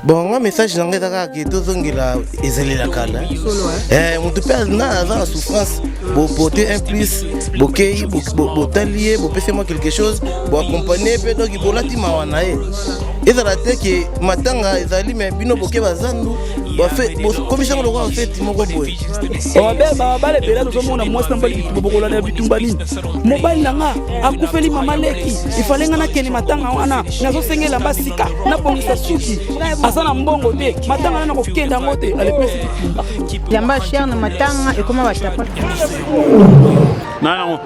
Bon, nga message na ngai eza kaka ke tozongela ezalela kala. Eh, moto mpe na aza na souffrance, boporte un plus, bokei, botali ye, bopesi mwa quelque chose, boaccompagne mpe, donc bolati mawa na ye. Ezala te ke matanga ezali me bino boke bazandu, bokomisi yango lokola feti moko boye. Babala ebele, tozomona mwasi na mobali bitumba, bokolanda ya bitumba nini? Mobali na nga akufeli mama leki, ifale nga nakende matanga wana, nazosenga elamba sika, nabongisa suki, aza na mbongo te, matanga wana nakokende yango te, alepesi bitumba. Yamba cher na matanga ekoma batapa. Na yango.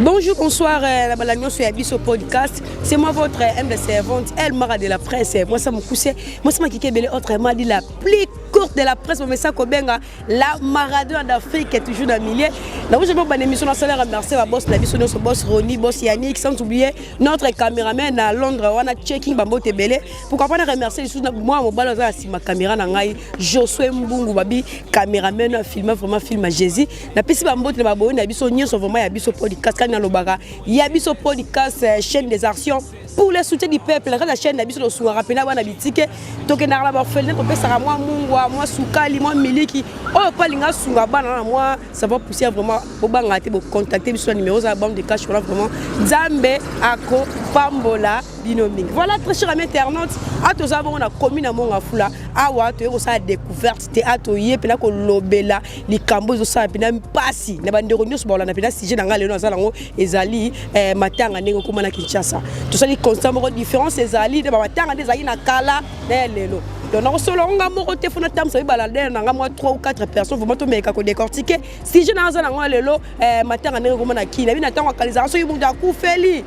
Bonjour, bonsoir, la balagnon sur Abisso Podcast. C'est moi votre humble servante, El Mara de la presse. Moi, ça me poussait. Moi, ça m'a kiké belé, autrement dit la plus courte de la presse. Mais ça, Kobenga, la Maradona d'Afrique est toujours dans le milieu. Là où je vais une émission, je remercier ma boss, la biso, notre boss Ronnie, boss Yannick, sans oublier notre caméraman à Londres, on a checking Bambo Tebele. Pourquoi pas remercier les moi, mon ballon, ma caméra, nangai, Josué Mbungu, babi, caméraman, a filmé vraiment film à Jésus. Na pesi bambote na baboyi na biso nyonso vraiment ya biso podcast kani nalobaka ya biso podcast, chaîne des actions pour le soutien du peuple. Kaka chaîne na biso tosungaka mpena bana bitike, tokendaka na baorphelinat, topesaka mwa mungwa, mwa sukali, mwa miliki oyo mpo alinga asunga bana na mwa savon poussière. Vraiment bobangaka te, bocontacte biso na numéro za banque de cash wana. Vraiment Nzambe akopambola bino mingi. Voilà, très cher ami internaute, a toza bongo na commune ya Mont-Ngafula. Awa toye kosala découverte te, a toye mpena kolobela likambo ezosala mpena mpasi na bandeko nyonso baolanda mpena sujet na ngai lelo. Naza nango ezali matanga ndenge okóma na Kinshasa. Tosali constat moko, différence ezali nde bamatanga nde ezalaki na kala na ya lelo. Donc nakosolola nga moko te, fona tambisa bibaladere na nga mwa 3 ou 4 personnes. Vraiment tomeka kodécortiquer sujet na aza nango lelo, matanga ndenge okóma na kini. Nabi na ntango akalizaka, soki moto akufeli,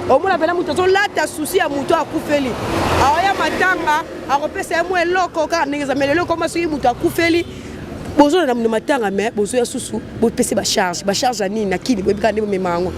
omona mpena moto azolata susi ya moto akufeli, aoya matanga, akopesa ye mwa eloko kaka ndenge eza. Mais lelo ekoma soki moto akufeli, bozolanda moto matanga, mais bozoya susu bopesi bacharge. Bacharge ya nini? Na kini boyebi kaka nde bomema yango,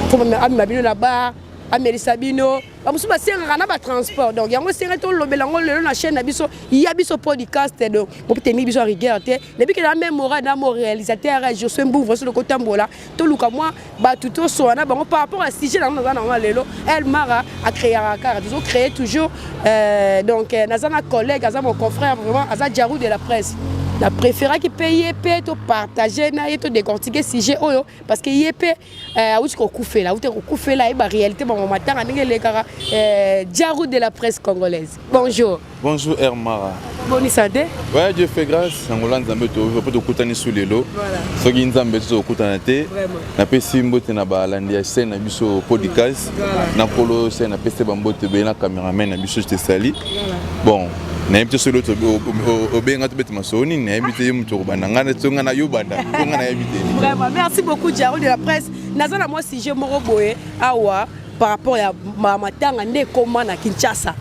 fo amema bino na bar, amelisa bino, bamosusu basengaka na batransport. Donc yango esengai tolobela yango lelo na chaîne na biso ya biso podcast. Donc bopetemi biso ya rigueur te, nayebiki na même moral na mo réalisateur Josué Mbouvre. Soki kotambola, toluka mwa bato tosola na bango par rapport à sujet nango naza nango lelo. El Mara acréaka kaka, tozocréer toujours. Donc naza na collègue, aza mon confrère, vraiment aza jarou de la presse. Na préféraki mpe ye mpe topartage na ye, todécortique sujet oyo, parce que ye mpe awuti kokufela, awuti kokufela, ayeba réalité bango matanga ndenge elekaka. Jarou de la presse congolaise, bonjour. Bonjour Hermara. Boni santé? Ouais, Dieu fait grâce. Nangola Nzambe to po tokutani su lelo. Soki Nzambe to tokutana te. Napesi mbote na balandi ya chaîne na biso podcast. Na kolo chaîne napesi ba mbote be na cameraman na biso, je te salue. Bon, nayebi te soki obenga tobeta masolo nini, nayebi te ye moto okobanda ngai to ngai na yo banda to ngai nayebi te. Vraiment, merci beaucoup Jaro de la presse. Naza na mwa sujet moko boye awa par rapport ya matanga nde ekóma na Kinshasa.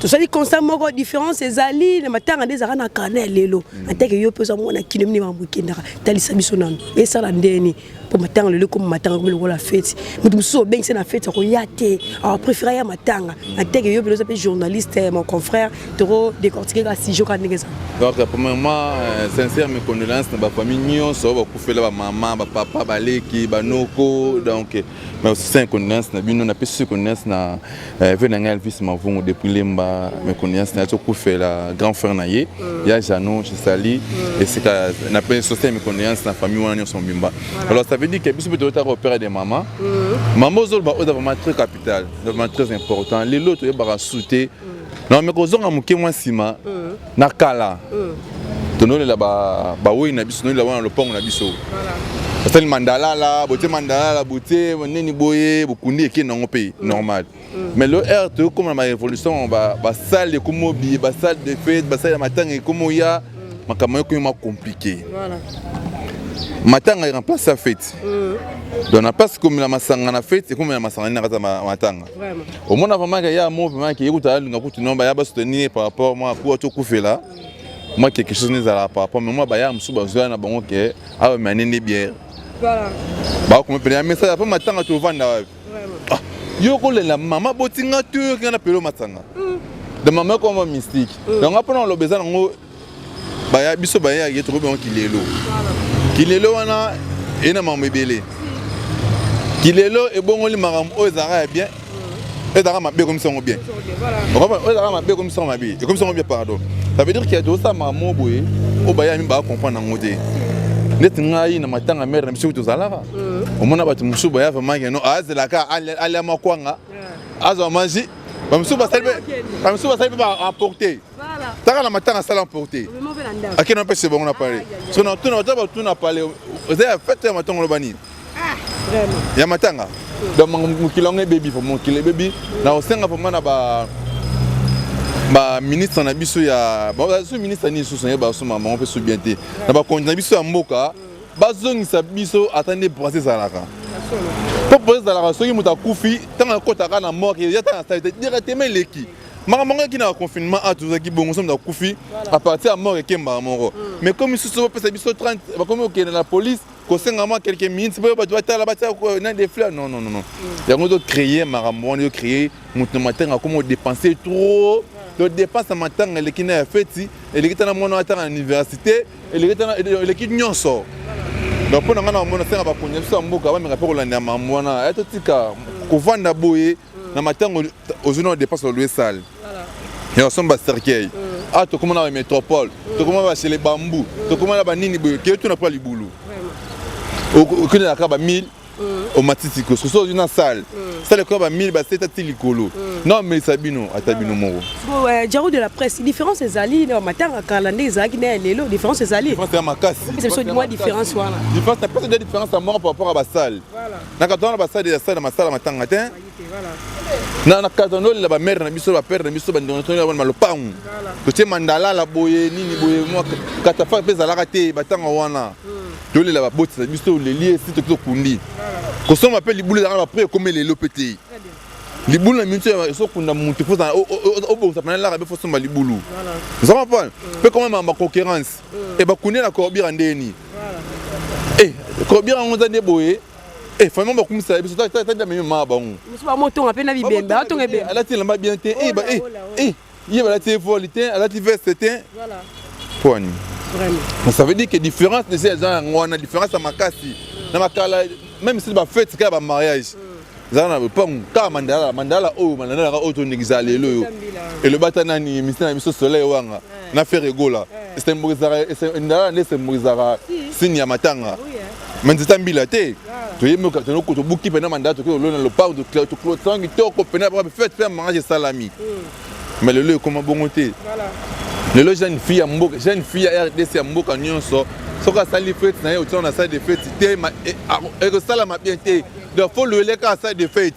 Tosali constat moko, différence ezali na matanga nde ezalaka na kana ya lelo. Anteke yo mpe oza mwana kino mini, makambo ekendaka, talisa biso nano esala ndeni mpo matanga lelo ekóma matanga komi lokola feti. Moto mosusu obengisi na feti akoya te, apréféré ya matanga. Anteke yo mpe oza mpe journaliste, mon confrère, toko décortiquer kaka sujet kaka ndenge ezala. Donc premièrement, sincère mes condoléances na bafamille nyonso oyo bakufela bamama, bapapa, baleki, banoko. Donc mais aussi sincère condoléance na bino. Napesi condoléance na ve na ngai Elvis Mavungu depuis Lemba. Mes condoléances na ye, tokufela grand frère na ye ya Jano, je sali esika. Napesi sincère mes condoléances na famille wana nyonso mobimba. Alors ça veut dire que biso mpe toyotaka opéra de mama mama ozoloba oyo eza vraiment très capital, vraiment très important. Lelo toyebaka su te. Non, mais kozonga moke mwa nsima na kala, tonolela bawei na biso, tonolela wana lopango na biso, basali mandalala, botie mandalala, botie nini boye, bokundi, ekende nango mpe normal. Mais le r toyokóma na barévolution, basale ekómi obiye, basale de fête, basale ya matanga ekómi oya, makambo ekomi mwa compliqué. Matanga eremplace ya fête. Donc na place komela masanga na fête, ekomela masanga nini na kati ya matanga? Omona vraiment ke ya mo vraiment ke yekuta alinga kutu no baya basoutenir par rapport mwa kuwa tokufela mwa quelque chose nezalaka par rapport, mais mwa baya mosusu bazwa na bango ke awa mema nde bière, bakoma pene ya message apo matanga tovanda wapi. Yo kolela mama botinga te, oyokinga na pelo matanga. Donc mama ekoma mystique. Donc nga mpona oloba eza nango baya biso baya ye tokobi yango kilelo. Kilelo wana eye na makambo ebele. Kilelo ebongoli makambo oyo ezalaka ya bien. Ezalaka mabe ekomisa yango bien. Oyo ezalaka mabe ekomisa yango mabe, ekomisa yango bien, pardon. Ça veut dire que tozosala makambo boye oyo bayami bacomprendre yango te. Neti ngai na matanga mare na biso tozalaka, omona bato mosusu baya vraiment que non, azelaka alia makwanga, azwa maji. Bamosusu basali mpe baemporte taka na matanga, asala emporte, akende apesa bango na pale. So natuna bato, batuna pale eza ya fête ya matanga, oloba nini ya matanga? Donc mokili yango ebebi, mokili ebebi. Na kosenga vraiment na ba baministre na biso ya so ministre nini susu naye basoma bango mpe so bien te, na bakonzi na biso ya mboka, bazongisa biso ata nde procès ezalaka, mpo procès ezalaka soki moto akufi, ntango akotaka na morgue, eza ntango asali te directement, eleki makambo yango eki na confinement. A tozalaki bongo, so moto akufi, à partir ya morgue ekembaka moko. Mais comme lisusu bapesa biso 30, bakomi kokende na police kosenga mwa quelques minutes mpo bato batala, batia na des fleurs. Non, non, non, yango tocréer makambo wana, tocréer moto na matanga akoma odépenser trop. Donc dépense ya matanga eleki na ya feti, eleki tana mwana atanga na université, eleki tana, eleki nyonso. Donc mpo na ngai na omona, senga bakonzi biso ya mboka bameka mpe kolanda makambo wana ya totika kovanda boye na matango. Ozwi na dépense, olouer salle ya kosomba cercueil, a tokóma na bamétropole, tokóma bachez les bambou, tokóma na banini boye, keye tuna mpo ya libulu okendaka ba 1000, omatisi koso so ozwi na salle, salle ekoya ba 1000, baseta ti likolo na omelisa bino ata bino moko. Jaro de la presse, différence ezali na matanga kala ndenge ezalaki na ya lelo, différence ezali? Différence ya makasi. Biso mwa différence wana. Différence na pesa de différence ya moko par rapport à basalle na kati wana, basalle ya salle na masala matanga te. Na kati wana olela bamare na biso, bapere na biso, bandeko na malopangu, totie mandalala boye, nini boye, mwa catafalque mpe ezalaka te. Batanga wana tolela babotisa biso, oleli esi toki tokundi, kosomba mpe libulu ezalaka na baprix ekómi lelo mpe te. Libulu na minute ezokunda mutu, fo obongisa pena laka be, fo somba libulu ozama mpona mpe koma mamba concurrence e bakundi na corbillard ndeni e corbillard yango eza nde boye e famille bakumisa biso tata memi mama bango. Mosusu bamotonga mpe na bibembe, atonga ebembe. Alati elamba bien te, ye balati voile te, alati veste te, poani. Ça veut dire que différence déjà eza yango wana, différence ya makasi na makala. Même si bafete kaka bamariage ezala na lopango kaka mandalala, mandalala oyo, mandalala oyo tondengisa lelo oyo elobi ata nani misine na biso Soleil Wanga na Ferre Gola, ndalala nde esembolisaka signe ya matanga, mais nzeta mbila te. Toyebi tobuki mpena mandala, toki olona lopango, toclôturer kitoko mpena, fête mpe ya mariage esalami. Mais lelo ekoma bongo te. Lelo jeune fille ya mboka, jeune fille ya RDC, ya mboka nyonso, soki asali fête na ye, otia na salle de fête te, ekosalama bien te. Donc faut louer kaka salle de fête,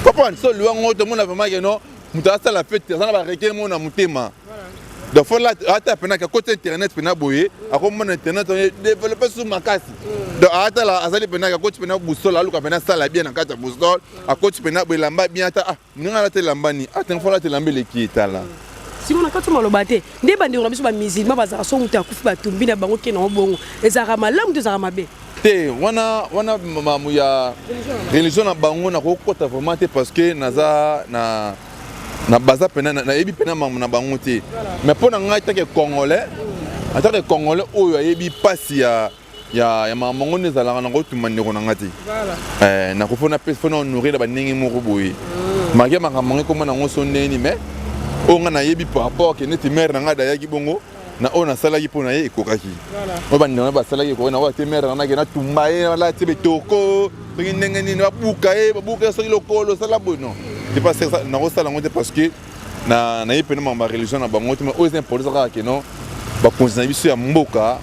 comprendre. So louer yango, tomona vraiment que non, moto asala fête aza na bareke mo na motema. Donc faut ata mpena akoti internet mpena boye, akomona internet développe su makasi. Donc atala azali mpena akoti mpena boussole, aluka mpena asala bien na kati ya boussole, akoti mpena boye elamba bien, ata ah ndenge alata elamba ni atenga, fo alata elamba eleki etala. Simo na kati maloba te nde bandeko na biso bamusulman bazalaka so moto akufi, batumbi na bango ke nango bongo, ezalaka malamu to ezalaka mabe? Te, wana mamu ya religion na bango nakokota vraiment te, parce que naza na baza pena nayebi pena mamu na bango te. Mais mpo na ngai tant que Congolais, en tant que Congolais oyo ayebi mpasi ya makambo yango nde ezalaka, na kotumba ndeko na nga te. Nakofona mpe fona honorer na bandenge moko boye, malgré makambo yango ekoma nango so ndeni. Mais oyo ngai nayebi par rapport que neti mare na ngai dayaki bongo na oyo nasalaki mpo na ye ekokaki, oyo bandeko na basalaki ekokaki na oyo te. Mare na ngai natumba ye, alati betoko soki ndenge nini, babuka ye, babuka ye soki lokolo osala boye, non, te pas nakosala yango te, parce que nayebi pene makambo ya religion na bango te. Mais oyo eza important kaka que non, bakonzi na biso ya mboka,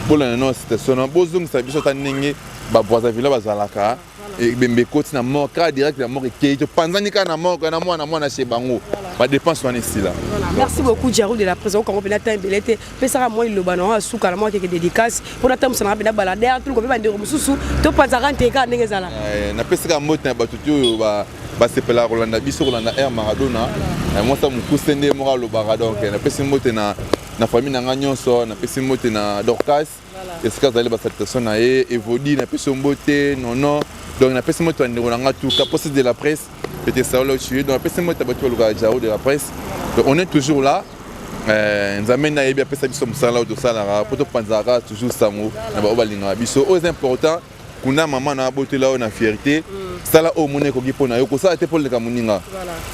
bolanda no situation na, bozongisa biso ata ndenge baBrazzaville bazalaka. Ebembe ekoti na mort kaka direct, na mort ekei, topanzani kaka na mort na mwana mwana chez bango, badepense wana esila. Merci beaucoup, Jaro de la presse. Okango mpena ta ebele te, pesaka mwa liloba na asuka na mwa keke dédicace mpona tambusanaka mpena balader tuluka mpe bandeko mosusu, topanzaka nte kaka ndenge ezala. Napesaka mbote na bato te oyo basepelaka kolanda biso, kolanda Air Maradona, mwasa mokuse nde moko alobaka. Donc napesi mbote na famille na ngai nyonso, napesi mbote na Dorcas esika azali, basalutation na ye Evodi, napesi yo mbote nono. Donc napesi mbote bandeko na nga tuka poste de la presse pete saola otie. Donc napesi mbote bato balukaka Jaro de la presse. Donc on est toujours là. Nzambe nde ayebi apesa biso mosala oyo tosalaka mpo topanzaka toujours sango na baoyo balingaka biso. Oyo eza important. Kuna mama na abotela yo na fierté. Sala oyo omoni ekoki mpo na yo, kosala te mpo oleka moninga.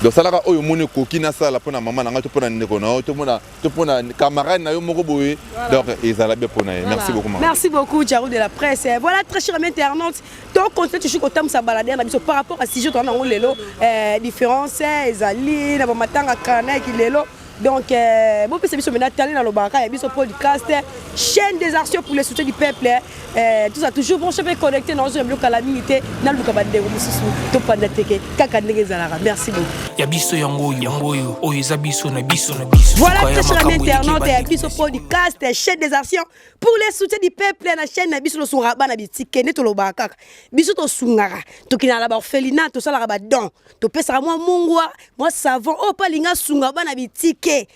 Donc salaka oyo omoni ekoki nasala mpo na mama na ngai to mpo na ndeko na yo to mpo na to mpo na camarade na yo moko boye. Donc ezala bien mpo na ye. Merci beaucoup mama. Merci beaucoup Jarou de la presse. Voilà, très cher ami internaute, to continue toujours kotambusa balade na biso par rapport à sujet toza nango lelo, différence ezali na bamatanga kala na ya kilelo. Donc bopesa biso mena tali na lobaka ya biso podcast, chaîne des actions pour le soutien du peuple. Tout ça toujours branché pe connecté na ozo biloko kala mingi te, naluka bandeko mosusu topanda teke kaka ndenge ezalaka. Merci beaucoup. Ya biso yango oyo, yango oyo, oyo eza biso na biso na biso. Voilà, Suka ya très cher ami makambo eleki internaute ya bandeko. biso podcast, chaîne des actions pour le soutien du peuple na chaîne na biso tosungaka bana bitike nde tolobaka kaka biso tosungaka, tokendaka na baorphelinat, tosalaka badon, topesaka mwa mungwa, mwa savon oyo mpo alingi asunga bana bitike,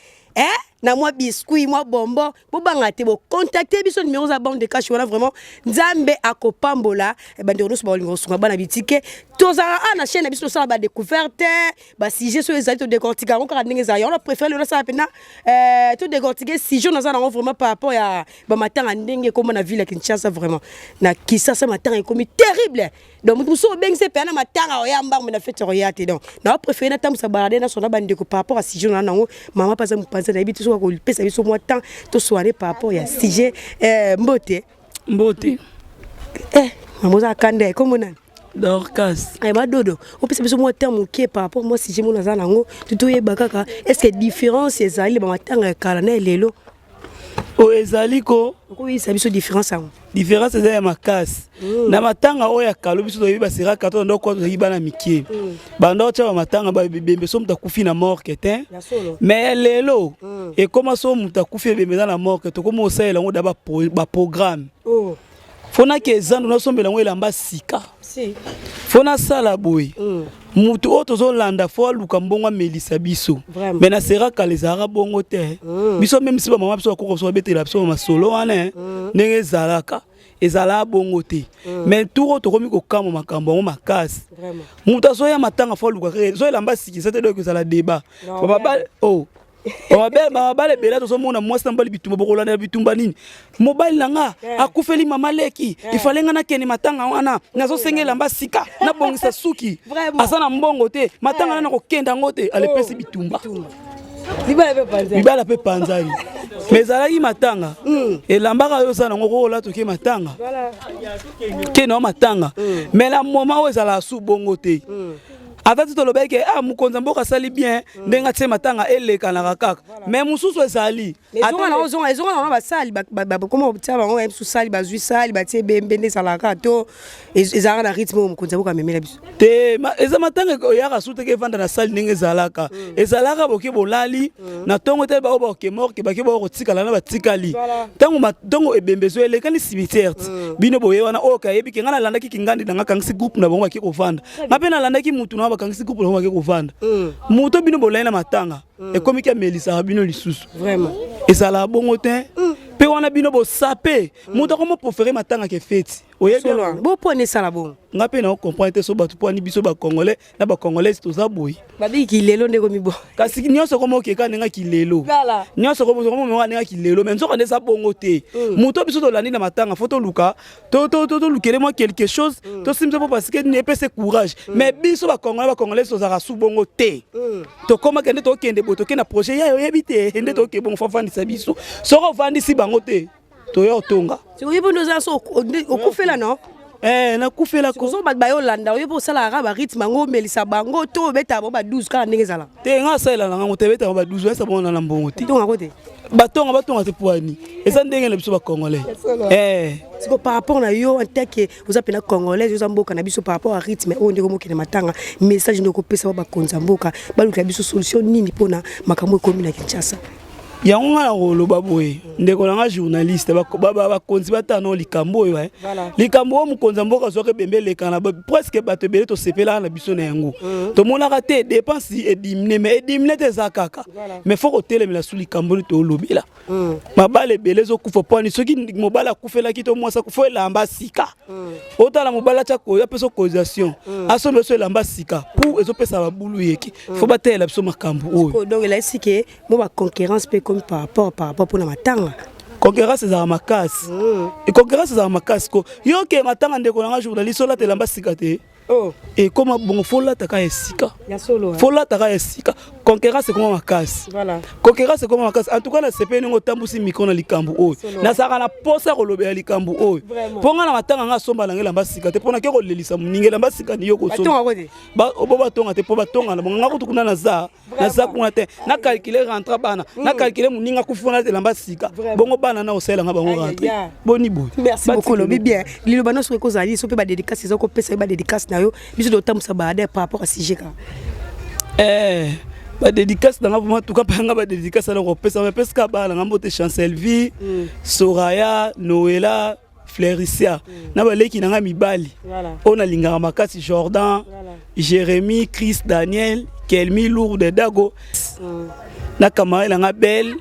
na mwa biscuit, mwa bonbon. Bobanga te, bocontacte biso, numéro za banque de cash wana. Vraiment, Nzambe akopambola bandeko nyonso bakolinga kosunga bana bitike. Tozalaka awa na chaîne na biso, tosala badécouverte, basujet soki ezali, todécortique yango kaka ndenge ezala. Yango na préféré lelo nasala mpena todécortique sujet naza nango vraiment par rapport ya bamatanga ndenge ekóma na ville ya Kinshasa. Vraiment, na Kisasa matanga ekomi terrible. Donc moto mosusu obengisi mpe na matanga oya mbango, na fête oya te. Donc na préféré natambwisa balade nasona bandeko par rapport à sujet na nango. Mama mpe aza mopanzi, nayebi te soki akopesa biso mwa temps tosoane par rapport ya sujet. Mbote. Mbote. Mama, oza kanda, ekombo nani? Dorcas. Badodo, opesa biso mwa temps moke par rapport mwa sujet mo naza nango to toyeba kaka est ce que différence ezali bamatanga ya kala na elelo? Oyo ezali ko Okoyebisa biso différence yango? Différence eza ya makasi. Na matanga oyo ya kalo, biso toyebi baseraka to ndoko, tozalaki bana mike, banda otya bamatanga babembe so moto akufi na morgue te. Mais ya lelo ekóma so moto akufi, ebembe eza na morgue, tokóma osalela yango da baprogramme. Fo nake ezandu, nasombela yango elamba sika, fo nasala boye. Motu oyo tozolanda fo aluka mbongo amelisa biso. Mais na sera kala ezalaka bongo te. Biso même si bamama biso, bakoko biso babetela biso masolo wana ndenge ezalaka, ezalaka bongo te. Mais tour oyo tokomi kokamwa makambo yango makasi. Moto azoya matanga fo aluka kaka so elamba sikisa te. Donc ezala débat. Oh, bamabala ebele tozomona mwasi na mobali bitumba, bokolandela bitumba nini? Mobali na nga akufeli mama leki, ifale nga nakende matanga wana, nazosenga elamba sika, nabongisa suki, aza na mbongo te, matanga wana nakokenda yango te. Alepesi bitumba, libala mpe panzani. Mais ezalaki matanga, elambaka yo oza nango kokola, toke matanga, ke nao matanga. Mais na moment oyo ezalaka su bongo te. Ata ti tolobaki ke ah, mokonzi ya mboka asali bien ndenge atie matanga elekanaka kaka, mais mosusu ezali. Ezonga ezonga nango basali bakoma kotia bango biso sali, bazwi sali, batie ebembe nde ezalaka to ezalaka na rythme oyo mokonzi ya mboka amemela biso. Te, eza matanga oyaka su teke evanda na sali ndenge ezalaka. Ezalaka boke bolali na ntongo te, bao baoke morgue, bake bao kotikala na batikali. Ntango ebembe ezo elekani cimetière ti bino boye wana, oyo kayebi ke ngai nalandaki kingandi na nga, kangisi groupe na bango, bake kovanda. Nga mpe nalandaki mutu na nga, bakangisi groupe na bango, bake kovanda. Moto bino bolai na matanga ekomi ki amelisaka bino lisusu. Ezalaka bongo te. Mpe wana bino bosape moto akomo préféré matanga ke feti, oyebi yango? Bopona esala bongo. Nga mpe na comprendre te so bato mpo biso bacongolais na bacongolaise toza boye. Babiki lelo ndeko mibo. Kasi nyonso komo okeka ndenge kilelo, nyonso komo ndenge kilelo, mais nzoka nde eza bongo te. Moto biso tolandi na matanga fo toluka tolukele mwa quelque chose, tosimisa mpo parce que epese courage. Mais biso bacongolais, bacongolaise tozalaka su bongo te. Tokomaka nde tokende boye, tokende na projet ya oyebi te nde toke bongo. Fo avandisa biso, soki ovandisi bango te, toya otonga. Oyebi nde oza so okufela no? Eh, nakufela ko. Ozo bato bayolanda, oyebi osalaka kaka barythme yango, omelisa bango to obetaka bango ba 12 kaka ndenge ezala? Te, nga asalela na ngango te, ebetaka ba 12, oyesa bango na mbongo te. Tongako te. Batonga, batonga te poani eza ndenge na biso bacongolais, eh. Siko par rapport na yo en tant que oza mpena congolaise, oza mboka na biso, par rapport à rythme oyo ndenge omokende matanga, message nde okopesa ba bakonzi ya mboka balukela biso solution nini mpona makambo ekomi na Kinshasa? Yango nga na koloba boye, ndeko na nga journaliste, bakonzi batana likambo oyo, eh. Likambo oyo mokonzi ya mboka azwaka ebembe elekana, presque bato ebele tosepelaka na biso na yango. Tomonaka te dépense ediminuer, mais ediminuer te, eza kaka. Mais faut kotelemela su likambo oyo tolobela. Mabala ebele ezokufa pwani soki mobali akufelaki to mwasi akufa, elamba sika. Otala mobali atya apesa cotisation, asomba so elamba sika pour ezopesa babulu yeke. Fo batelela biso makambo oyo. Donc elakisi ke mo baconcurrence mpe ekomi par rapport mpona matanga. Concurrence ezalaka makasi. Concurrence ezalaka makasi ko. Yo ke matanga ndeko na nga journaliste olata elamba sika te. Oh. Ekoma bongo fo olataka esika. Ya solo. Fo olataka esika. Concurrence ekoma makasi. Voilà. Concurrence ekoma makasi. En tout cas nasepeli ndenge otambusi micro na likambo oyo. Nazalaka na posa kolobela likambo oyo. Mpo nga na matanga nga asomba nanga elamba sika te mpo nake kolelisa moninga elamba sika ni yo kosomba. Bo batonga te mpo batonga na bongo nga kutu kuna naza naza kuna te na calculer rentre bana na calculer moninga akufi wana elamba sika bongo bana na osalelanga bango rentre boni boye. Merci beaucoup, olobi bien. Liloba nyonso ekozala nini so mpe badédicace eza kopesa yo badédicace na yo, biso totambusa baade par rapport à sujet kaka. Eh, badédicace nanga vraiment tuka mpe nga badédicace ana kopesa mapesika bana nanga mbote Chancelvie, Soraya, Noela, Fleuricia, na baleki na nga mibali oyo nalingaka makasi, Jordan, Jérémy, Chris, Daniel, Kelmi, Lourde, Dago, na camarade na nga Belle.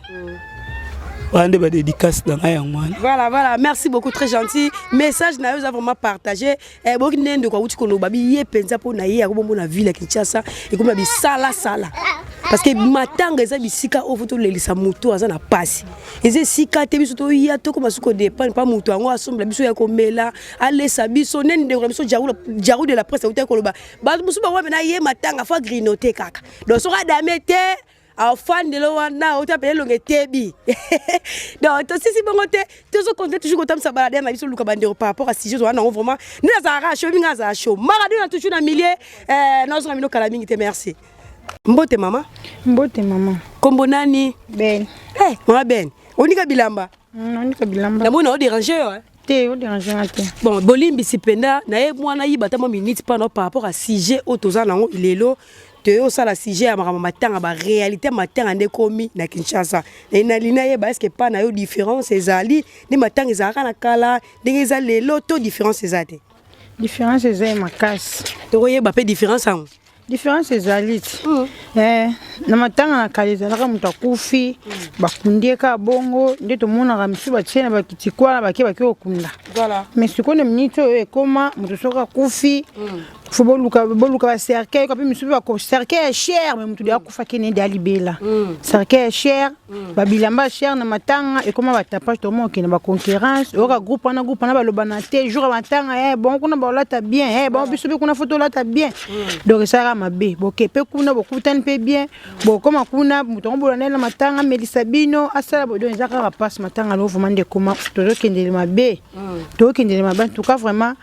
Wana nde badédicace na ngai yango wana. Voilà, merci beaucoup, très gentil. Message na yo eza vraiment partagé. Eh, boki nde ndeko awuti koloba bi ye mpenza mpo na ye akobombo na ville ya Kinshasa ekomi na bisalasala parce que matanga eza bisika oyo fo tolelisa moto aza na pasi, eza esika te biso toya tokoma soki kodépendre mpa moto yango asombela biso ya komela, alesa biso. Nde ndeko na biso Jarou de la presse awutaki koloba, bato mosusu bango mpe na ye matanga fo agrignoter kaka. Donc soki adame te, afandelo wana ota pele elongo etebi. Donc tosisi bongo te, tozocontinue toujours kotamisa balade na biso, luka bandeko par rapport à sujet wana nango. Vraiment nde nazalaka chaud mingi, azala chaud Maradona toujours na milieu. Nazonga bino kala mingi te. Merci. Mbote mama. Mbote mama. Kombo nani? Ben. Eh, mama Ben, onika bilamba. Onika bilamba. Namoni odérange yo, eh? Te, odérange nga te. Bon, bolimbisi mpenza na ye mwana yiba ata mwa minute mpana par rapport à sujet oyo toza nango lelo. Toye osala sujet ya makambo matanga, baréalité matanga nde ekomi na Kinshasa. Nalingi nayeba, est-ce pa na yo différence ezali nde matanga ezalaka na kala ndenge eza lelo to différence eza te? Différence eza ye makasi. Tokoyeba mpe différence yango? Différence ezali ti na matanga na kala ezalaka moto akufi, bakundi ye kaka bongo nde tomonaka misusu batie na bakiti kwana, bake kokunda. Mais sikoyo na miniti oyo ekóma moto soki akufi, fo boluka bacercueil mpe misusu mpe cercueil ya cher, mais moto de akufaki nde alibela cercueil ya cher, babilamba ya cher na matanga ekóma batapage. Tokoma okende baconcurrence, oyoka groupe wana balobana te jour ya matanga. Bongo kuna balata bien, bongo biso mpe kuna fo tolata bien. Donc esalaka mabe, boke mpe kuna bokutani mpe bien, bokóma kuna moto yango bolanda ye na matanga, amelisa bino, asala boye. Donc eza kaka mpasi. Matanga lo vraiment nde ekóma tozokendele mabe, tozokendele mabe. En tout cas vraiment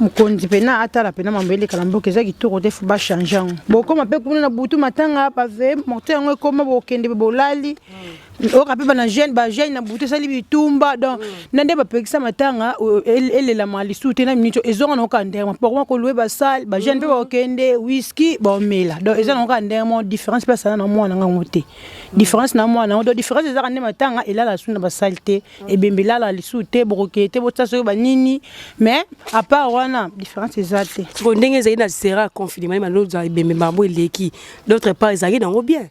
mokonzi mpena atala mpena mambo elekala mboka eza kitoko te, fo bachange yango. Bokóma mpe kuna na butu matanga bave morte yango ekóma, bokende bolali, oyoka mpe bana jeune bajeune na butu esali bitumba. Donc na nde bapekisa matanga elelama lisusu te na miniti ezonga na oka ndenge bakoma kolouer basalle, bajeune mpe bakokende whisky baomela. Donc eza na oka ndenge mo différence mpe asala na mwana ngango te, différence na mwana yango. Donc différence ezaka nde matanga elala su na basale te, ebembe elala lisusu te, bokokende te botia soki banini. Mais à part wana différence eza te. Sikoyo ndenge ezali na sera confinement, malozala ebembe makambo eleki, d'autre part ezalaki nango bien.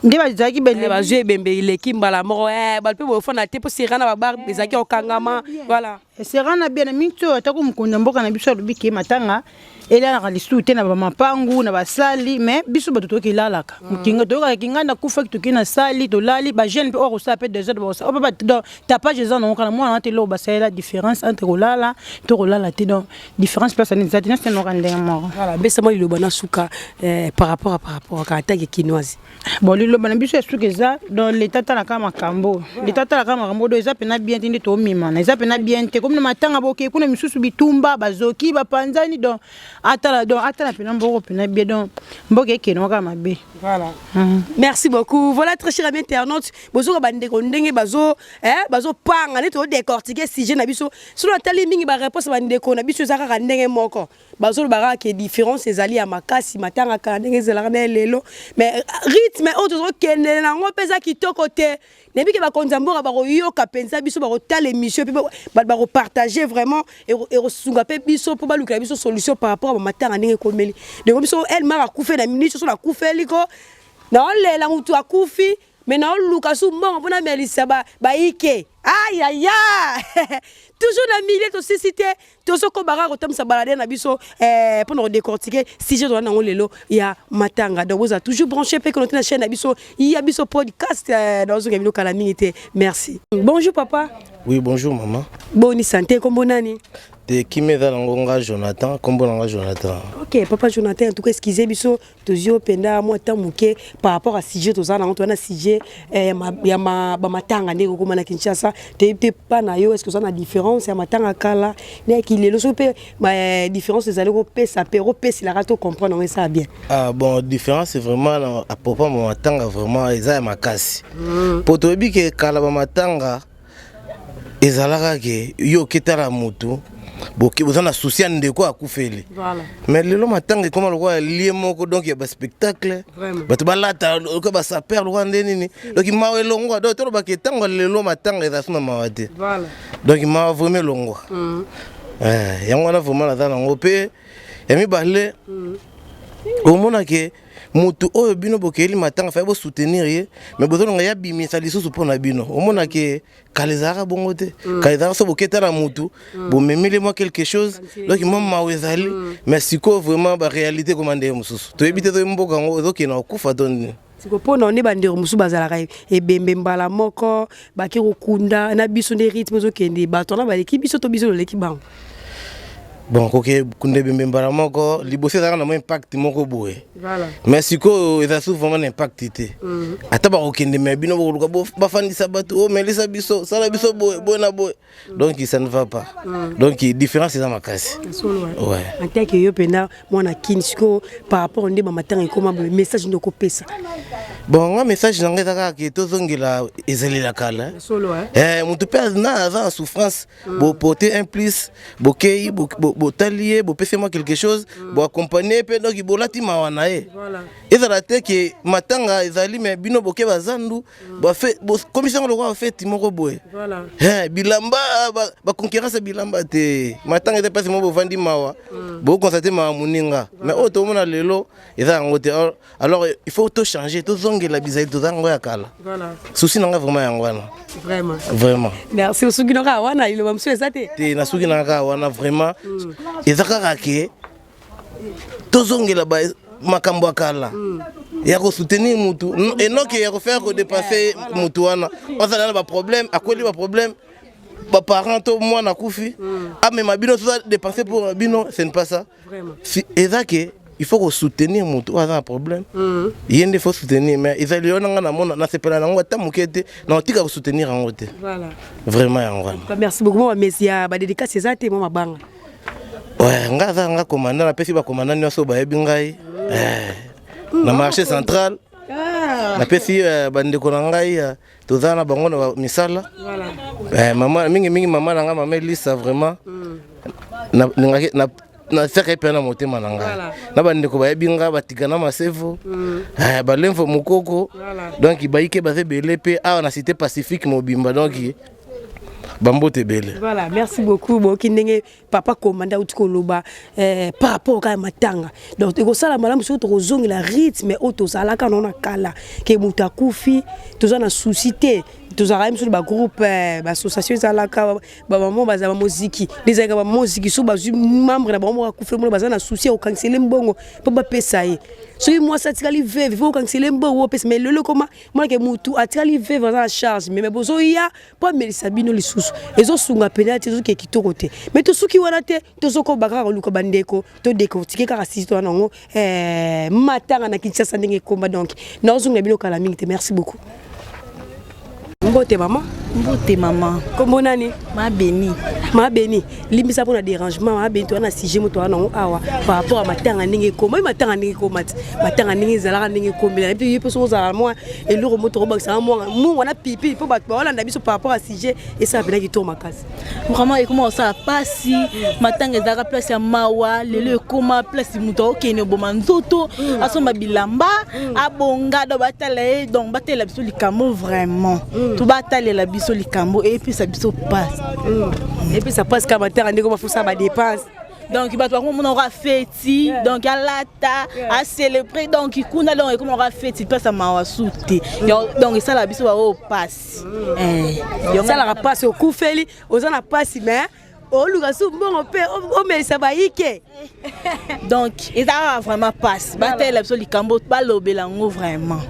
Nde bazalaki. Bazwi ebembe eleki mbala moko, bato mpe bofanda te mpo sera na babar ezalaki okangama, voilà. Sera na bien na mingi oyo atako mokonzi ya mboka na biso alobi ke matanga elalaka lisusu te na bamapangu na basali, mais biso bato toyoki elalaka mokinga, toyokaka kinga nakufaki, toki na sali tolali, bajeune mpe oyo kosala mpe désordre bakosala oyo mpe. Donc tapage eza nango kaka mwana te eloko basalela différence entre kolala to kolala te. Donc différence mpe asani eza te, nyonso enoka ndenge moko. Voilà, mbesa mwa liloba na suka par rapport à kaka kinoise. Bon, liloba na biso ya suka eza donc leta talaka makambo, leta talaka makambo. Do eza mpena bien te nde tomemana, eza mpena bien te komi na matanga boke kuna misusu bitumba, bazoki, bapanzani. Donc atala, donc atala mpena mboko mpena bien, donc mboka ekende kaka mabe. Voilà. Merci beaucoup. Voilà, très cher ami internaute. Bozoka bandeko ndenge bazo bazo panga neti odécortiquer sujet na biso. Soki natali mingi ba réponse bandeko na biso eza kaka ndenge moko. Bazoloba kaka ke différence ezali ya makasi, matanga kala ndenge ezalaka na lelo. Mais rythme oyo tozokendele nango mpe eza kitoko te. Nayebi ke bakonzi ya mboka bakoyoka mpenza biso, bakotala émission mpe bato bakopartage, vraiment ekosunga mpe biso mpo balukela biso solution par rapport a bamatanga ndenge ekomeli. Donc biso Elmar akufe na minute so nakufeli ko naolela motu akufi, me naoluka su mbongo mpona melisa bayike ayaya. Toujours na milieu tosisi te, tozokoba kaka kotambwisa balade na biso eh, mpona kodécortiquer sujet toza nango lelo ya matanga. Donc bozala toujours branché mpe connecté na chaîne na biso ya biso podcast. Eh, nazozonga bino kala mingi te. Merci. Bonjour papa. Oui, bonjour maman. Boni santé? Kombo nani? Te, kimi eza nango nga Jonathan, nkombo na nga Jonathan. Ok papa Jonathan, en tout cas excusez biso, tozwi yo mpenza mwa temps moke par rapport à sujet toza nango. Toza na sujet eh, ya bamatanga ndenge okóma na Kinshasa. Toyebi te pa na yo, est ce que oza na différence ya matanga kala nayaki lelo? Soki mpe différence ezali, kopesa mpe kopeselaka to comprendre yango esala bien. Ah bon, différence vraiment na à propos ya matanga, vraiment eza ya makasi, po toyebi ke kala bamatanga ezalaka ke yo oketala motu, boza na souci ya ndeko akufeli. Mais lelo matanga ekoma lokola lie moko, donc ya baspectacle, bato balata lokola basapeurs, lokola nde nini. Donc mawa elongwa. Donc tolobaka ntango ya lelo matanga eza so na mawa te. Donc mawa vraiment elongwa. Yango wana vraiment naza nango. Mpe ya mibale, omona ke motu oyo bino bokeyeli matanga, fai bosoutenir ye, mais bozolonga ya bimisa lisusu mpo na bino. Omona ke kala ezalaka bongo te. Kala ezalaka so boketa na motu, bomemeli mwa quelque chose, donc mwa mawa ezali. Mais sikoyo vraiment baréalité ekoma ndenge mosusu, toyebi te toyebi mboka yango ezokende kokufa to nini. Siko mpona nde bandeko mosusu bazalaka ebembe mbala moko bake kokunda na biso, nde rythme ezokende, bato wana baleki biso to biso toleki bango? Bon, koke kunda ebembe mbala moko, liboso ezalaka na mwa impact moko boye, mais sikoyo eza su vraiment na impact te. Ata bakokende, mais bino bokoluka bafandisa bato, omelisa biso, sala biso boye boye na boye. Donc ça ne va pas. Donc différence eza makasi. Ouais. En tant que yo mpenza mwana Kini, sikoyo par rapport nde bamatanga ekoma boye, message nde okopesa? Bon, nga message na ngai eza kaka ke tozongela ezalela kala. Motu mpe na aza na souffrance, boporte un plus, bokei, botali ye, bopesi mwa quelque chose, boaccompagne mpe, donc bolati mawa na ye. Ezala te ke matanga ezali, mais bino boke bazandu, komisi yango lokola feti moko boye, bilamba, baconcurrence ya bilamba te. Matanga eza mpasi moko, bovandi mawa, boconstate mawa moninga. Mais oyo tomona lelo eza yango te. Alors il faut tochanger, tozongela bizali toza yango ya kala. Souci na nga vraiment yango wana. Vraiment. Vraiment. Merci. Osuki no kaka wana, liloba mosusu eza te? Te, nasuki na kaka wana. Vraiment eza kaka ke tozongela makambo ya kala ya kosoutenir mutu, enoke ya kofaire kodépenser mutu wana azala na baproblème, akweli baproblème, baparent to mwana akufi, amema bino toza dépenser pour bino. Ce n'est pas ça. Si eza ke il faut kosoutenir motu oyo aza na problème, ye nde faut soutenir. Mais ezali yo nanga namona, nasepela nango ata moke te, na otika kosoutenir yango te. Vraiment yango wana. Merci beaucoup. Mwa bamesi ya badédicace eza te, mwa mabanga? Ouais, nga aza nga commandant, napesi bacommandant nyonso bayebi ngai na marché central. Napesi bandeko na ngai, toza na bango na misala, mama mingimingi, mama na ngai, mama Elisa. Vraiment natiaka ye mpe na motema na ngai, na bandeko bayebi nga, batika na masevo, balemfo mokoko. Donc bayike baza ebele mpe awa na Cité Pacifique mobimba, donc bambote ebele. Voilà, merci beaucoup. Boyoki ndenge papa commandant auti koloba par rapport kaka matanga. Donc ekosala malamu soki tokozongela rythme oyo tozalaka nao na kala, ke moto akufi, toza na souci te. Tozalaka biso bagroupe, baassociation ezalaka, bamama bazala bamoziki, nde ezalaka bamoziki. So bazwi membre na bango moko akufi, mona baza na souci ya kokangisele mbongo mpo bapesa ye. Soki mwasi atikali veuve, fo kokangisele mbongo opesa. Mais lelo ekoma monake motu atikali veuve aza na charge, mais bozoya mpo amelisa bino lisusu, ezosunga pena te, ezoke kitoko te. Mais tosuki wana te, tozokoba kaka koluka bandeko, todécortiquer kaka sisi to wana yango, matanga na Kinshasa ndenge ekoma. Donc naozongela bino kala mingi te. Merci beaucoup. Mbote mama. Mbote mama. Kombo nani? Mabeni. Mabeni, limbisa mpona dérangement. Mabeni, toza na sujet moto wana nango awa par rapport ya matanga ndenge ekoma. Oyo matanga ndenge ekoma ti matanga ndenge ezalaka, ndenge ekomela epi ye mpe soki ozala mwa eloko moto okobakisaka mwa mungu wana pipi mpo bato baolanda biso par rapport ya sujet, esala mpena kitoko makasi. Vraiment ekoma kosala mpasi. Matanga ezalaka place ya mawa, lelo ekoma place moto akokende oboma nzoto, asomba bilamba abonga, donc batala ye. Donc batalela biso likambo, vraiment to batalela biso likambo, epesa biso mpasi. Epesa mpasi kaka matanga ndenge bafusa badépense. Donc bato bakomona oka feti, donc alata acélébré, donc kuna, donc ekoma oka feti, place ya mawa su te. Donc esala biso baoyo pasi. Esalaka mpasi, okufeli, oza na mpasi, mais oluka su mbongo mpe omelisa bayike. Donc eza kaka vraiment pasi. Batalela biso likambo, balobela yango vraiment.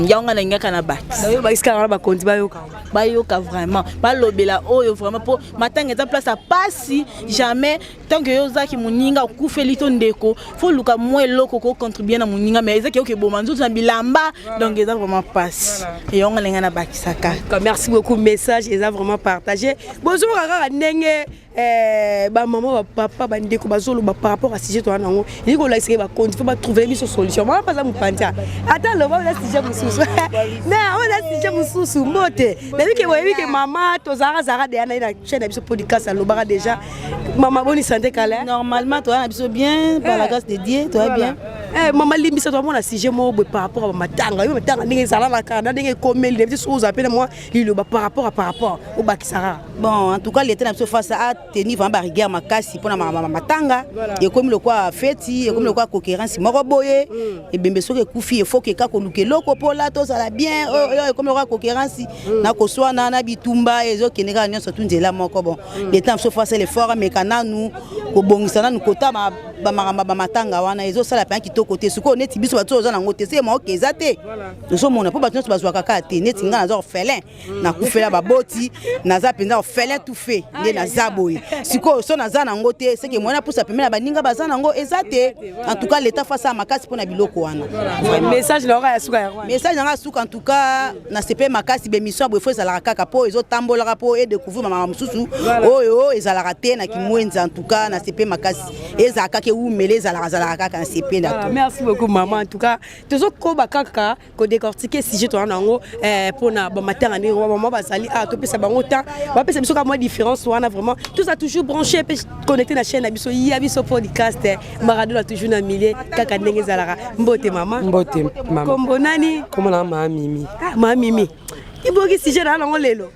Yango nga nalingaka na bakisi. Bakisi kaka wana, bakonzi bayoka. Bayoka vraiment, balobela oyo vraiment, mpo matanga eza place ya pasi. Jamais tant que yo ozaki moninga okufeli to ndeko, faut luka mwa eloko kocontribue na moninga, mais ezaki oke boma nzoto na bilamba. Donc eza vraiment pasi, yango nga ndenge nabakisaka. Merci beaucoup, message eza vraiment partagé. Bozoyoka kaka ndenge bamama, bapapa, bandeko bazoloba par rapport à sujet towana. Yango elingi kolakisaka bakonzi faut batrouver biso solution. Mama mpe aza mopanzi, ata aloba oza sujet mosusu, mais oyo eza sujet mosusu. Mbote, nayebi ke boyebi ke mama tozalaka zalaka deya na ye na chaîne na biso podcast, alobaka déjà. Mama, boni santé? Kala. Normalement toza na biso bien, par la grâce de Dieu toza bien. Mama, limbisa, toamona sujet moko boye par rapport à bamatanga. Yo matanga ndenge ezalaka na ndenge ekomeli, nayebi te soki ozala mpe na mwa liloba par rapport obakisaka. Bon, en tout cas leta na biso face atenir vraiment barigueur makasi mpona matanga. Ekomi lokwa feti, ekomi lokwa concurrence moko boye. Ebembe soki ekufi, efoki eka koluka eloko mpola tozala bien. Oyo ekomi lokwa concurrence na koswana na bitumba, ezokende kaka nyonso tu nzela moko. Bon, leta na biso face l'effort, ameka nanu kobongisa nanu kota bamakambo bamatanga wana, ezosala mpenza kitoko te. Sikoyo neti biso bato oza nango te, se maoke eza te, ozomona mpo bato nyonso bazwaka kaka te. Neti ngai naza orphelin, nakufela baboti, naza mpenza orphelin tout fait nde naza boye. Sikoyo so naza nango te, seke moyen napusa pembeni na baninga baza nango eza te. En tout cas leta face ya makasi mpona biloko wana. Message na oka ya suka ya? Message nanga suka, en tout cas nasepe makasi. Bémission ya boye faut ezalaka kaka, mpo ezotambolaka, mpo edécouvrir mamaka mosusu oyo ezalaka te na kimwenza. En tout cas nasepe makasi, ezalaka kaka, ewumele, ezalaka zalaka kaka, nasepe na to. Merci beaucoup mama. En tout cas tozokoba kaka kodécortiquer sujet toza nango mpona bamatanga, ndenge bamama bazali awa, topesa bango temps, bapesa biso kaka mwa différence wana. Vraiment toza toujours branché mpe connecté na chaîne na biso ya biso podcast Maradona, toujours na milieu kaka ndenge ezalaka. Mbote mama. Mbote mama. Kombo nani? Kombo na mama Mimi. Ah, mama Mimi, iboki sujet na nango lelo?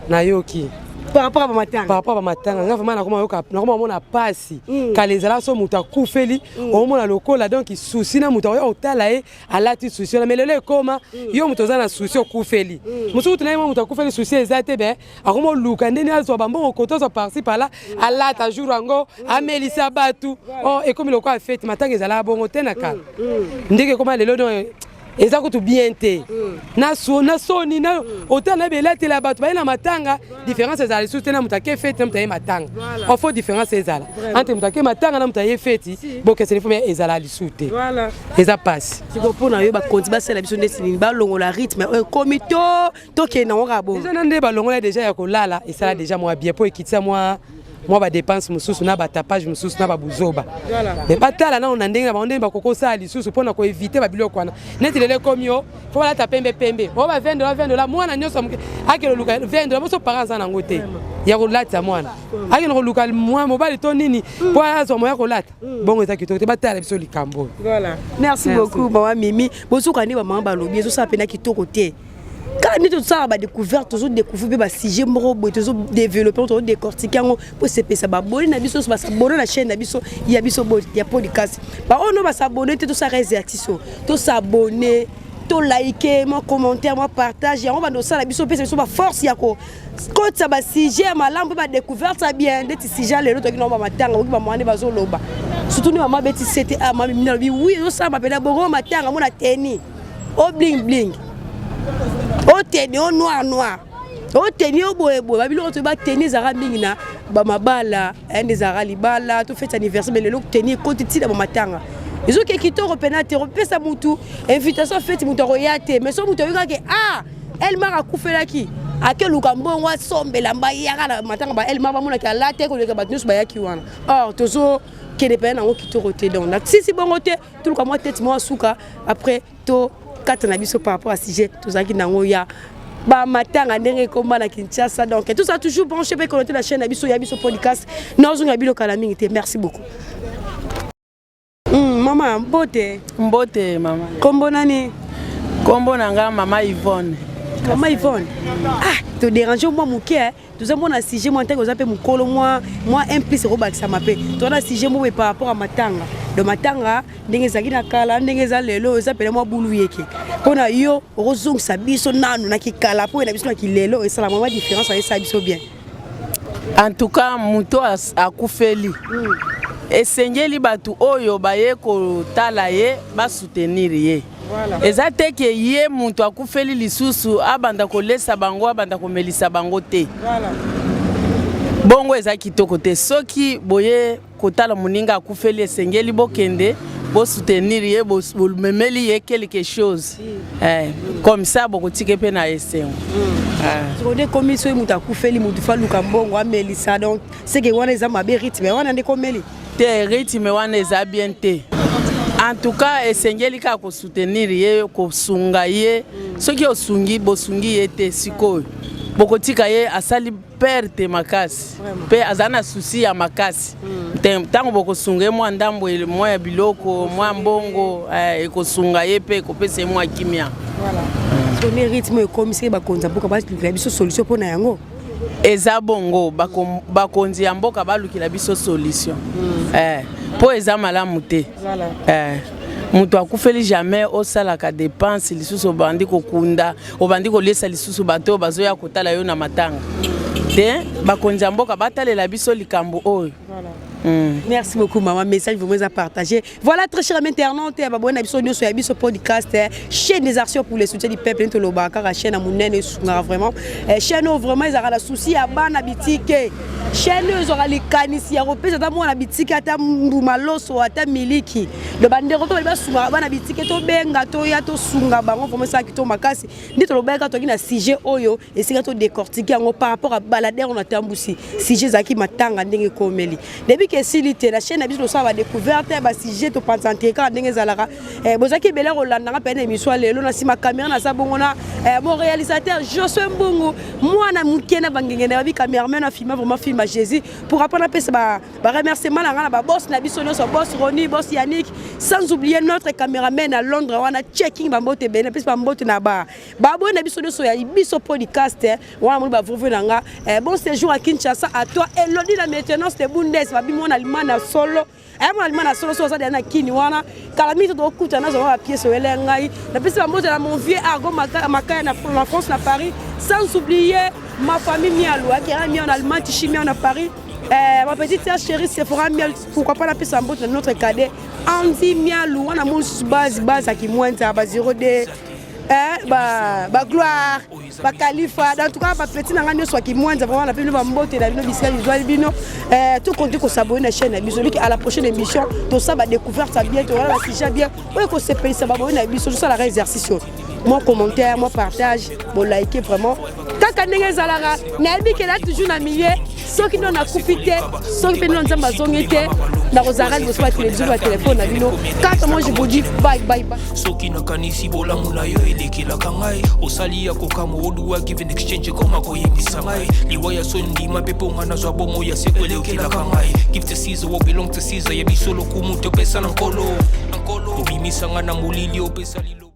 Nayoki. Par rapport à bamatanga. Par rapport à bamatanga, nga vraiment nakoma yoka, nakoma mona pasi. Kala ezala so moto akufeli, omona lokola donc souci na moto akoya kotala ye alati souci wana. Mais lelo ekoma yo moto oza na souci, okufeli mosuku tuna ye mwa moto akufeli, souci eza te, be akoma oluka ndeni azwa bambongo koto, azwa par-ci par-là, alata jour yango, amelisa bato. Oh, ekomi lokola fete. Matanga ezalaka bongo te na kala. Ndenge ekoma lelo, donc eza kutu bien te na soni na otala na belatela bato baye na matanga. Différence ezala lisusu te na moto ake feti na moto aye matanga. Ofo différence ezala entre moto ake matanga na moto aye feti, bokeseni fo ezala lisusu te, eza pasi. Siko mpona yo, bakonzi basala biso ndesi nini? Balongola rythme oyo ekomi to tokende yango kaka bongo? Déjà na nde balongola déjà ya kolala, esala déjà mwa bien, mpo ekitisa mwa badépense mosusu na batapage mosusu na babuzoba. Mais batala nano na ndenge na bango ndenge bakoki kosala lisusu mpona koéviter babiloko wana. Neti lelo ekomi yo faut balata pembe pembe, oyo ba 20 dola, 20 dola, mwana nyonso moke akende koluka 20 dola. Moso parent aza nango te ya kolatisa mwana, akende koluka mwa mobali to nini mpo azwa moya kolata bongo. Eza kitoko te, batala biso likambo oyo. Merci beaucoup mama Mimi. Bozoka nde bamama balobi ezosala mpena kitoko te. Kaka nde tosalaka badécouverte, tozodécouvrir mpe basujet moko boye, tozodéveloppe, tozodécortique yango mpo esepesa babone na biso nyonso basabone na chaîne na biso ya biso ya podcast. Baoyo no basabone te, tosalaka exercice oyo, tosabone, tolike, mwa commentaire, mwa partage, yango bando osala biso, opesa biso baforce ya kokotisa basujet ya malamu mpe badécouverte ya bien. Ndeti sujet lelo toki nango bamatanga, oki bamama nde bazoloba, surtout nde mama beti sete a mama mimi alobi wi, ezosalama mpena bongo. Matanga mona teni o bling bling, o teni o noir noir, o teni o boyeboye, babiloko toyeba teni ezalaka mingi na bamabala, nde ezalaka libala to fête anniversaire. Mais lelo teni ekoti ntina bamatanga, ezoke kitoko mpena te. Kopesa mutu invitation feti, mutu akoya te. Mais so mutu ayokaki, ah, Elmar akufelaki, akeluka mbongo, asombela mba yaka na matanga ba Elmar, bamonaki alate koleka bato nyonso bayaki wana. Or tozokende mpena nango kitoko te. Donc nasisi bongo te, toluka mwa tete mwa suka, après to kata na biso par rapport à sujet tozalaki nango ya bamatanga ndenge ekoma na Kinshasa. Donc tout ça, toujours branché mpe connecté na chaîne na biso ya biso podcast. Nazonga biloko kala mingi te. Merci beaucoup. Mama, mbote. Mbote mama. Kombo nani? Kombo na nga mama Yvonne. Mama Yvonne, ah, te déranger mwa moke, eh. Toza mona sujet mwa ntango oza mpe mokolo mwa mwa un plus ekobakisama mpe toza na sujet moko par rapport ya matanga. Donc matanga ndenge ezalaki na kala, ndenge eza lelo, eza pene mwa bulu yeke. Mpo na yo okozongisa biso nanu na kikala mpo na biso na kilelo esala mwa différence, esala biso bien. En tout cas, moto akufeli, esengeli bato oyo baye kotala ye basoutenir ye. Eza te ke ye moto akufeli lisusu abanda kolesa bango, abanda komelisa bango te. Bongo eza kitoko te. Soki boye kotala moninga akufeli, esengeli bokende bosoutenir ye, bomemeli ye quelque chose, comme ça bokotika mpe na esengo. Sikoyo nde ekomi soki moto akufeli, moto fa luka mbongo amelisa. Donc seke wana eza mabe, rythme wana nde komeli. Te, rythme wana eza bien te. En tout cas, esengeli kaka kosoutenir ye, kosunga ye. Soki osungi, bosungi ye te, sikoyo bokotika ye asali perte makasi mpe aza na souci ya makasi. Ntango bokosunga ye mwa ndambo, mwa ya biloko, mwa mbongo, ekosunga ye mpe ekopesa ye mwa kimia. Sikoyo nde rythme ekomi, seke bakonzi ya mboka balukela biso solution mpo na yango. Eza bongo, bakonzi ya mboka balukela biso solution, mpo eza malamu te. Moto akufeli, jamais osalaka dépense lisusu, obandi kokunda, obandi koliesa lisusu bato oyo bazoya kotala yo na matanga te. Bakonzi ya mboka batalela biso likambo oyo. Merci beaucoup, maman. Message vraiment à partager. Voilà, très cher ami internaute, babone na biso nyonso ya biso podcast, chaîne des actions pour le soutien du peuple, toloba kaka chaîne ya monene esungaka vraiment. Chaîne oyo vraiment ezalaka na souci ya bana bitike. Chaîne oyo ezwaka likanisi ya kopesa ata mwana bitike, ata mbuma, loso, ata miliki. Donc bandeko to bali basungaka bana bitike, tobenga, toya tosunga bango. Vraiment esalaki to makasi. Nde tolobaki kaka, toki na sujet oyo esika todécortiquer yango par rapport à baladere oyo natambusi. Sujet ezalaki matanga ndenge ekomeli. Depuis ke esili te, na chaîne na biso tosala badécouverte, basujet, topanza nte kaka ndenge ezalaka. Bozalaki ebele kolandanga mpe na émission ya lelo. Na nsima caméra naza bongo na mon réalisateur Josue Mbungu, mwana moke na bangenge na babi cameraman afilma vraiment film ya Jésus. Pour apana apesa baremerciement na nga na baboss na biso nyonso, boss Roni, boss Yannick, sans oublier notre caméraman na Londres wana checking. Bambote ebele napesi, bambote na baboye na biso nyonso ya biso podcast wana. Moni bavrouve na nga, bon séjour à Kinshasa à toi Elodi na maintenance de Bundes. Babi mwana alima na solo, aya mwana alima na solo. So oza deya na kini wana, kala mingi tokokuta, nazwa bapièce oyele ngai. Napesi bambote na mon vieux Argo Makaya na France, na Paris, sans oublier ma famille Mialou, Akera Miao na Allemagne, Tichi Miao na Paris, ma petite sœur chérie Sephora Mial. Pourquoi pas napesa mbote na notre cadet Andy Mialou wana, mosusu base base akimwenza ba 02, ba Gloire, bakalifa. En tout cas, bapeti na ngai nyonso akimwenza, vraiment na bino bambote na bino bisika bizwali bino. Tokonti kos'abonner na chaîne na biso. Liki à la prochaine émission, tosala badécouverte ya bien, towana basujet bien oyo ekosepelisa baboye na biso. Tosalaka exercice oyo, mwa commentaire, mwa partage, bolike vraiment kaka ndenge ezalaka. Nayebi ke na toujours na milieu. Soki ndo nakufi te, soki mpe ndo Nzambe azongi te, nakozalaka liboso batelevizio, batelefone na bino kaka. Moi, je vous dis bye bye bye. Soki nakanisi bolamu na yo elekelaka ngai, osali ya kokamwa, oduwa give and exchange, ekoma koyebisa ngai liwa ya so ndima mpe mponga nazwa bomo ya seko elekelaka ngai. Give to Caesar what belong to Caesar, ya biso lokumu topesa na Nkolo. Obimisanga na molili, opesa lilo.